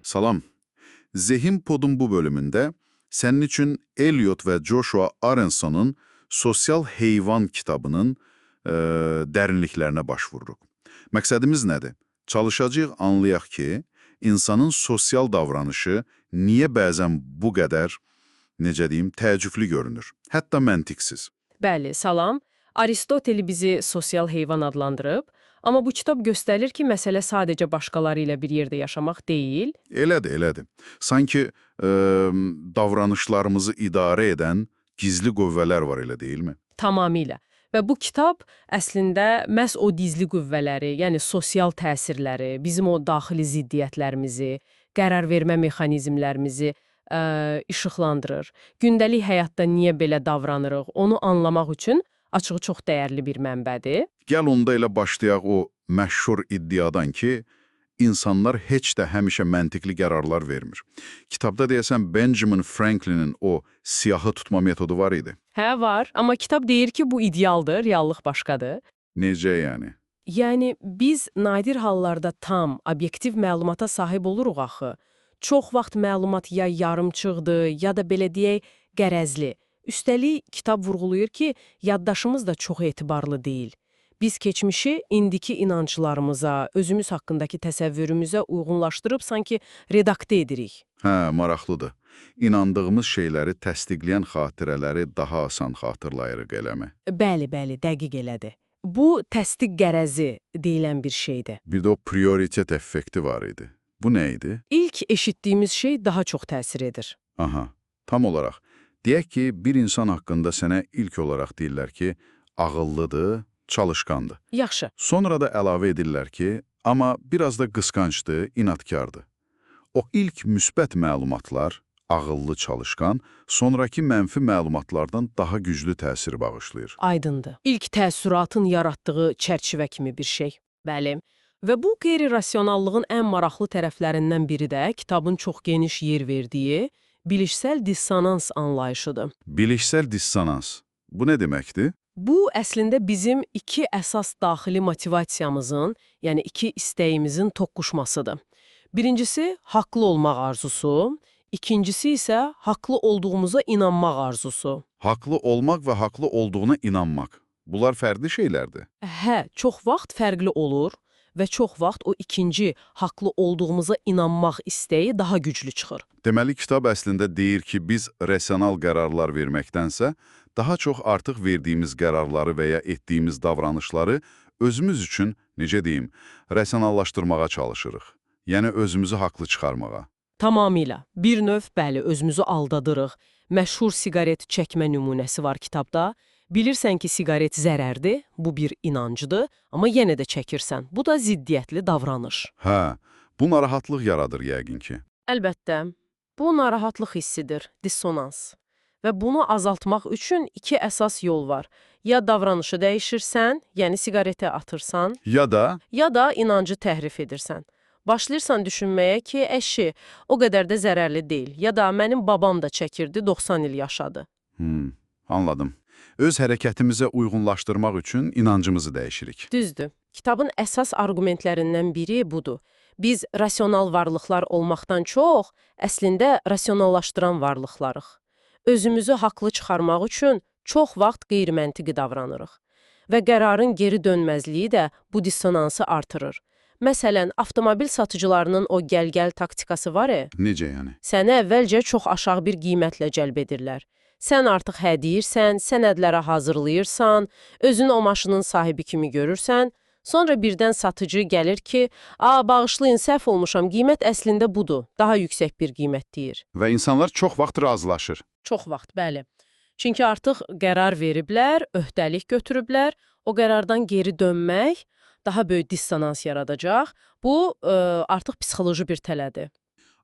Salam. Zehin Pod'un bu bölümündə sənin üçün Elliot və Joshua Aronson'un Sosial Heyvan kitabının dərinliklərinə baş vururuq. Məqsədimiz nədir? Çalışacağıq anlayaq ki, insanın sosial davranışı niyə bəzən bu qədər, necə deyim, təəccüblü görünür, hətta məntiqsiz. Bəli, salam. Aristotel bizi sosial heyvan adlandırıb, amma bu kitab göstərir ki, məsələ sadəcə başqaları ilə bir yerdə yaşamaq deyil. Elədir, elədir. Sanki davranışlarımızı idarə edən gizli qüvvələr var elə deyilmi? Tamamilə. Və bu kitab əslində məhz o gizli qüvvələri, yəni sosial təsirləri, bizim o daxili ziddiyyətlərimizi, qərar vermə mexanizmlərimizi işıqlandırır. Gündəlik həyatda niyə belə davranırıq, onu anlamaq üçün açığı çox dəyərli bir mənbədir. Gəl onda elə başlayaq o məşhur iddiadan ki, insanlar heç də həmişə məntiqli qərarlar vermir. Kitabda deyəsən Benjamin Franklin'in o siyahı tutma metodu var idi. Hə, var. Amma kitab deyir ki, bu idealdır, reallıq başqadır. Necə yəni? Yəni biz nadir hallarda tam, obyektiv məlumata sahib oluruq axı. Çox vaxt məlumat ya yarımçıqdır, ya da belə deyək, qərəzli. Üstəlik, kitab vurğulayır ki, yaddaşımız da çox etibarlı deyil. Biz keçmişi indiki inanclarımıza, özümüz haqqındakı təsəvvürümüzə uyğunlaşdırıb sanki redaktə edirik. Hə, maraqlıdır. İnandığımız şeyləri təsdiqləyən xatirələri daha asan xatırlayırıq eləmi? Bəli, bəli, dəqiq elədir. Bu təsdiq qərəzi deyilən bir şeydir. Bir də o prioritet effekti var idi. Bu nə idi? İlk eşitdiyimiz şey daha çox təsir edir. Aha, tam olaraq. Deyək ki, bir insan haqqında sənə ilk olaraq deyirlər ki, ağıllıdır, çalışqandır. Yaxşı. Sonra da əlavə edirlər ki, amma biraz da qısqancdır, inatkardır. O ilk müsbət məlumatlar, ağıllı, çalışqan, sonrakı mənfi məlumatlardan daha güclü təsir bağışlayır. Aydındır. İlk təəssüratın yaratdığı çərçivə kimi bir şey. Bəli. Və bu qeyri-rasionallığın ən maraqlı tərəflərindən biri də kitabın çox geniş yer verdiyi bilişsel dissonans anlayışıdır. Bilişsel dissonans. Bu nə deməkdir? Bu əslində bizim iki əsas daxili motivasiyamızın, yəni iki istəyimizin toqquşmasıdır. Birincisi haqlı olmaq arzusu, ikincisi isə haqlı olduğumuza inanmaq arzusu. Haqlı olmaq və haqlı olduğuna inanmaq. Bunlar fərqli şeylərdir. Hə, çox vaxt fərqli olur və çox vaxt o ikinci haqlı olduğumuza inanmaq istəyi daha güclü çıxır. Deməli, kitab əslində deyir ki, biz rasional qərarlar verməkdənsə, daha çox artıq verdiyimiz qərarları və ya etdiyimiz davranışları özümüz üçün, necə deyim, rasionallaşdırmağa çalışırıq. Yəni özümüzü haqlı çıxarmağa. Tamamilə. Bir növ, bəli, özümüzü aldadırıq. Məşhur siqaret çəkmə nümunəsi var kitabda. Bilirsən ki, siqaret zərərdir, bu bir inancdır, amma yenə də çəkirsən. Bu da ziddiyyətli davranış. Hə, bu narahatlıq yaradır yəqin ki. Əlbəttə, bu narahatlıq hissidir, dissonans. Və bunu azaltmaq üçün iki əsas yol var. Ya davranışı dəyişirsən, yəni siqareti atırsan, Ya da ya da inancı təhrif edirsən. Başlayırsan düşünməyə ki, əşi, o qədər də zərərli deyil. Ya da mənim babam da çəkirdi, 90 il yaşadı. Anladım. Öz hərəkətimizə uyğunlaşdırmaq üçün inancımızı dəyişirik. Düzdür. Kitabın əsas arqumentlərindən biri budur. Biz rasional varlıqlar olmaqdan çox, əslində rasionallaşdıran varlıqlarıq. Özümüzü haqlı çıxarmaq üçün çox vaxt qeyri-məntiqi davranırıq. Və qərarın geri dönməzliyi də bu dissonansı artırır. Məsələn, avtomobil satıcılarının o gəl-gəl taktikası var ya, Necə yəni? səni əvvəlcə çox aşağı bir qiymətlə cəlb edirlər. Sən artıq hə deyirsən, sənədlərə hazırlayırsan, özünü o maşının sahibi kimi görürsən. Sonra birdən satıcı gəlir ki, "A, bağışlayın, səhv olmuşam, qiymət əslində budur." Daha yüksək bir qiymət deyir. Və insanlar çox vaxt razılaşır. Çox vaxt, bəli. Çünki artıq qərar veriblər, öhdəlik götürüblər. O qərardan geri dönmək daha böyük dissonans yaradacaq. Bu artıq psixoloji bir tələdir.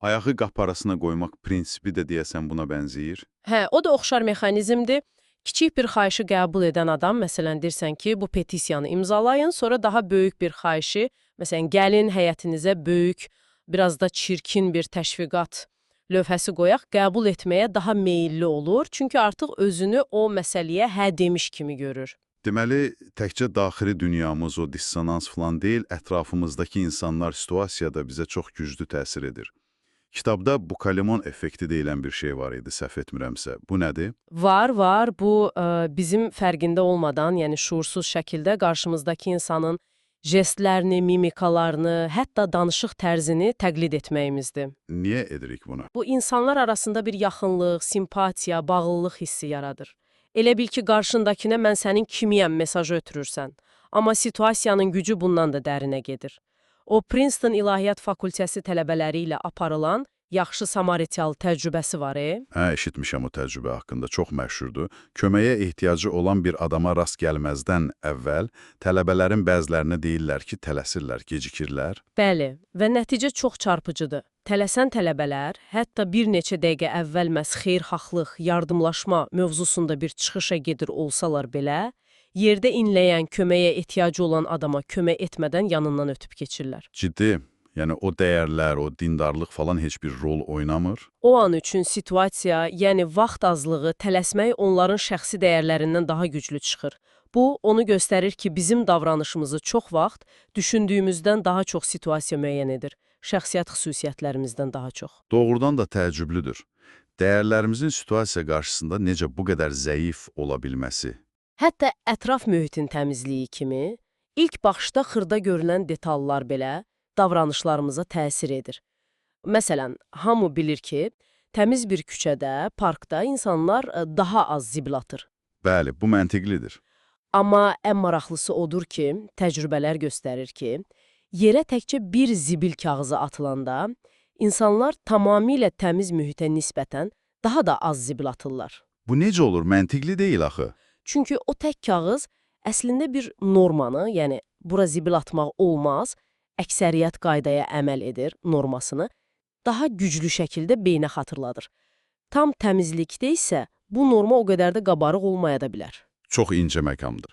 Ayağı qapı arasına qoymaq prinsipi də deyəsən buna bənzəyir. Hə, o da oxşar mexanizmdir. Kiçik bir xahişi qəbul edən adam, məsələn, deyirsən ki, bu petisiyanı imzalayın, sonra daha böyük bir xahişi, məsələn, gəlin həyətinizə böyük, biraz da çirkin bir təşviqat lövhəsi qoyaq, qəbul etməyə daha meyilli olur. Çünki artıq özünü o məsələyə hə demiş kimi görür. Deməli, təkcə daxili dünyamız o dissonans falan deyil, ətrafımızdakı insanlar situasiyada bizə çox güclü təsir edir. Kitabda Bukalemon effekti deyilən bir şey var idi, səhv etmirəmsə. Bu nədir? Var, var. Bu bizim fərqində olmadan, yəni şuursuz şəkildə qarşımızdakı insanın jestlərini, mimikalarını, hətta danışıq tərzini təqlid etməyimizdir. Niyə edirik bunu? Bu insanlar arasında bir yaxınlıq, simpatiya, bağlılıq hissi yaradır. Elə bil ki, qarşındakına mən sənin kimiyəm mesajı ötürürsən. Amma situasiyanın gücü bundan da dərinə gedir. O Princeton İlahiyyat Fakültəsi tələbələri ilə aparılan yaxşı Samaritial təcrübəsi var. Hə, eşitmişəm o təcrübə haqqında, çox məşhurdur. Köməyə ehtiyacı olan bir adama rast gəlməzdən əvvəl tələbələrin bəzilərinə deyirlər ki, tələsirlər, gecikirlər. Bəli, və nəticə çox çarpıcıdır. Tələsən tələbələr hətta bir neçə dəqiqə əvvəl məhz xeyirxahlıq, yardımlaşma mövzusunda bir çıxışa gedir olsalar belə, yerdə inləyən, köməyə ehtiyacı olan adama kömək etmədən yanından ötüb keçirlər. Ciddi, yəni o dəyərlər, o dindarlıq falan heç bir rol oynamır. O an üçün situasiya, yəni vaxt azlığı, tələsmək onların şəxsi dəyərlərindən daha güclü çıxır. Bu, onu göstərir ki, bizim davranışımızı çox vaxt düşündüyümüzdən daha çox situasiya müəyyən edir. Şəxsiyyət xüsusiyyətlərimizdən daha çox. Doğrudan da təəccüblüdür. Dəyərlərimizin situasiya qarşısında necə bu qədər zəif ola bilməsi. Hətta ətraf mühitin təmizliyi kimi, ilk baxışda xırda görünən detallar belə davranışlarımıza təsir edir. Məsələn, hamı bilir ki, təmiz bir küçədə, parkda insanlar daha az zibil atır. Bəli, bu məntiqlidir. Amma ən maraqlısı odur ki, təcrübələr göstərir ki, yerə təkcə bir zibil kağızı atılanda insanlar tamamilə təmiz mühitə nisbətən daha da az zibil atırlar. Bu necə olur? Məntiqli deyil axı. Çünki o tək kağız əslində bir normanı, yəni bura zibil atmaq olmaz, əksəriyyət qaydaya əməl edir normasını daha güclü şəkildə beynə xatırladır. Tam təmizlikdə isə bu norma o qədər də qabarıq olmaya da bilər. Çox incə məqamdır.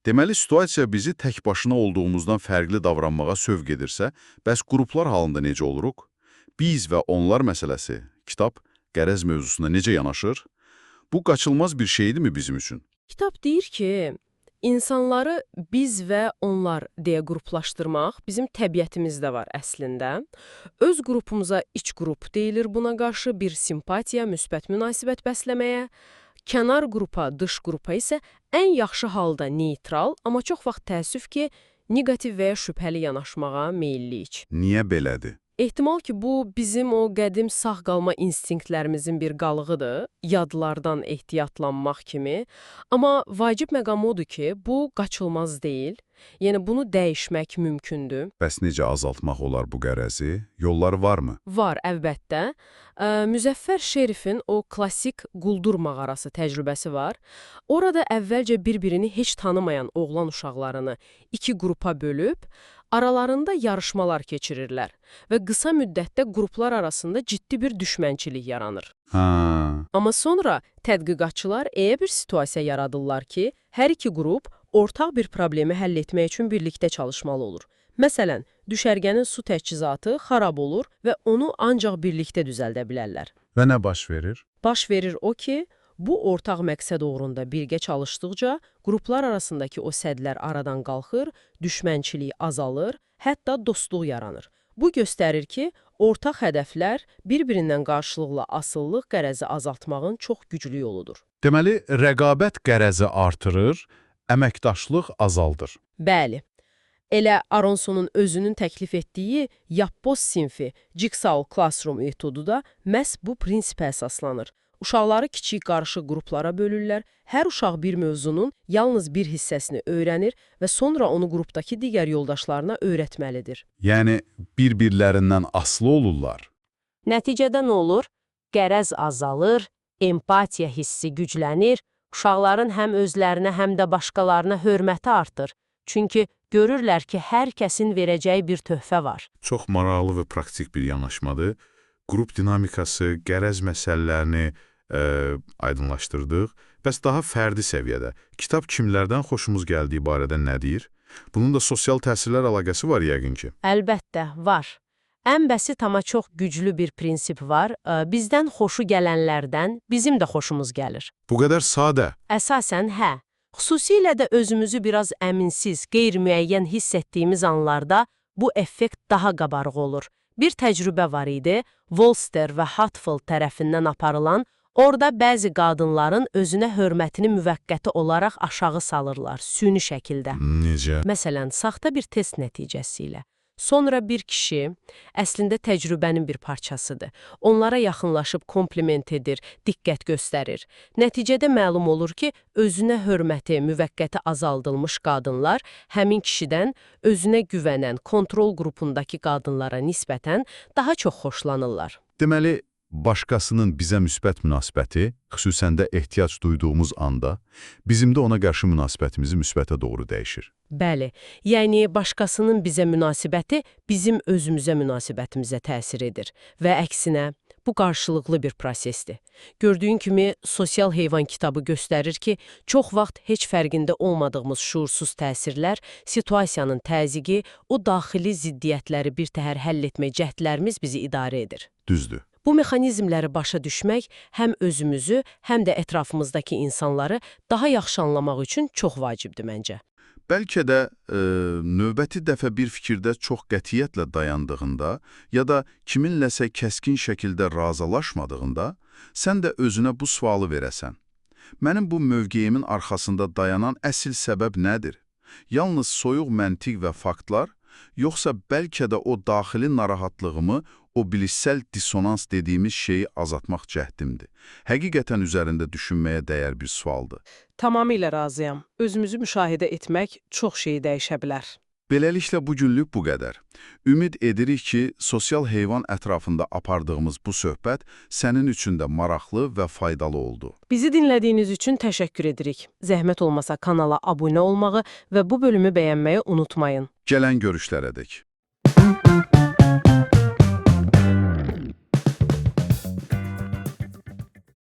Deməli, situasiya bizi tək başına olduğumuzdan fərqli davranmağa sövq edirsə, bəs qruplar halında necə oluruq? Biz və onlar məsələsi, kitab, qərəz mövzusuna necə yanaşır? Bu qaçılmaz bir şeydimi bizim üçün? Kitab deyir ki, insanları biz və onlar deyə qruplaşdırmaq bizim təbiətimizdə var əslində. Öz qrupumuza iç qrup deyilir buna qarşı bir simpatiya, müsbət münasibət bəsləməyə. Kənar qrupa, dış qrupa isə ən yaxşı halda neytral, amma çox vaxt təəssüf ki, neqativ və ya şübhəli yanaşmağa meyilliyik. Niyə belədir? Ehtimal ki, bu bizim o qədim sağ qalma instinktlərimizin bir qalığıdır, yadlardan ehtiyatlanmaq kimi. Amma vacib məqam odur ki, bu qaçılmaz deyil. Yəni bunu dəyişmək mümkündür. Bəs necə azaltmaq olar bu qərəzi? Yolları varmı? Var, əlbəttə. Müzəffər Şerifin o klassik quldur mağarası təcrübəsi var. Orada əvvəlcə bir-birini heç tanımayan oğlan uşaqlarını iki qrupa bölüb, aralarında yarışmalar keçirirlər və qısa müddətdə qruplar arasında ciddi bir düşmənçilik yaranır. Ha. Amma sonra tədqiqatçılar elə bir situasiya yaradırlar ki, hər iki qrup ortaq bir problemi həll etmək üçün birlikdə çalışmalı olur. Məsələn, düşərgənin su təchizatı xarab olur və onu ancaq birlikdə düzəldə bilərlər. Və nə baş verir? Baş verir o ki, bu ortaq məqsəd uğrunda birgə çalışdıqca qruplar arasındakı o sədlər aradan qalxır, düşmənçilik azalır, hətta dostluq yaranır. Bu göstərir ki, ortaq hədəflər bir-birindən qarşılıqlı asılılıq qərəzi azaltmağın çox güclü yoludur. Deməli, rəqabət qərəzi artırır, əməkdaşlıq azaldır. Bəli. Elə Aronsonun özünün təklif etdiyi yapboz sinfi, Jigsaw Classroom metodu da məhz bu prinsipə əsaslanır. Uşaqları kiçik qarışıq qruplara bölürlər, hər uşaq bir mövzunun yalnız bir hissəsini öyrənir və sonra onu qrupdakı digər yoldaşlarına öyrətməlidir. Yəni, bir-birlərindən asılı olurlar. Nəticədə nə olur? Qərəz azalır, empatiya hissi güclənir, uşaqların həm özlərinə, həm də başqalarına hörməti artır. Çünki görürlər ki, hər kəsin verəcəyi bir töhfə var. Çox maraqlı və praktik bir yanaşmadır. Qrup dinamikası, qərəz məsələlərini aydınlaşdırdıq. Bəs daha fərdi səviyyədə kitab kimlərdən xoşumuz gəldiyi barədə nə deyir? Bunun da sosial təsirlər əlaqəsi var yəqin ki. Əlbəttə, var. Ən bəsit amma çox güclü bir prinsip var. Bizdən xoşu gələnlərdən bizim də xoşumuz gəlir. Bu qədər sadə. Əsasən hə. Xüsusilə də özümüzü biraz əminsiz, qeyri-müəyyən hiss etdiyimiz anlarda bu effekt daha qabarıq olur. Bir təcrübə var idi, Wolster və Hatfield tərəfindən aparılan, orada bəzi qadınların özünə hörmətini müvəqqəti olaraq aşağı salırlar, süni şəkildə. Necə? Məsələn, saxta bir test nəticəsi ilə. Sonra bir kişi, əslində təcrübənin bir parçasıdır. Onlara yaxınlaşıb kompliment edir, diqqət göstərir. Nəticədə məlum olur ki, özünə hörməti müvəqqəti azaldılmış qadınlar həmin kişidən özünə güvənən kontrol qrupundakı qadınlara nisbətən daha çox xoşlanırlar. Deməli, başqasının bizə müsbət münasibəti, xüsusən də ehtiyac duyduğumuz anda, bizim də ona qarşı münasibətimizi müsbətə doğru dəyişir. Bəli, yəni başqasının bizə münasibəti bizim özümüzə münasibətimizə təsir edir və əksinə bu qarşılıqlı bir prosesdir. Gördüyün kimi Sosial Heyvan kitabı göstərir ki, çox vaxt heç fərqində olmadığımız şuursuz təsirlər, situasiyanın təzyiqi, o daxili ziddiyyətləri bir təhər həll etmək cəhdlərimiz bizi idarə edir. Düzdür. Bu mexanizmləri başa düşmək həm özümüzü, həm də ətrafımızdakı insanları daha yaxşı anlamaq üçün çox vacibdir məncə. Bəlkə də növbəti dəfə bir fikirdə çox qətiyyətlə dayandığında ya da kiminləsə kəskin şəkildə razılaşmadığında, sən də özünə bu sualı verəsən. Mənim bu mövqeyimin arxasında dayanan əsl səbəb nədir? Yalnız soyuq məntiq və faktlar, yoxsa bəlkə də o daxili narahatlığımı, o bilişsel disonans dediyimiz şeyi azaltmaq cəhdimdir. Həqiqətən üzərində düşünməyə dəyər bir sualdır. Tamamilə razıyam. Özümüzü müşahidə etmək çox şeyi dəyişə bilər. Beləliklə bu günlük bu qədər. Ümid edirik ki, sosial heyvan ətrafında apardığımız bu söhbət sənin üçün də maraqlı və faydalı oldu. Bizi dinlədiyiniz üçün təşəkkür edirik. Zəhmət olmasa kanala abunə olmağı və bu bölümü bəyənməyi unutmayın. Gələn görüşlərə dək.